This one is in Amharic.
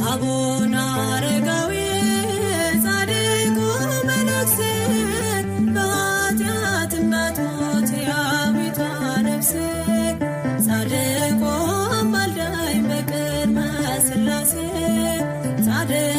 አቡነ አረጋዊ ጻድቁ መነኩሴ፣ በኃጢአት እንዳትሞት ሕያዊቷ ነፍሴ። ጻድቁ አማልዳኝ በቅድመ ሥላሴ፣ ጻድቁ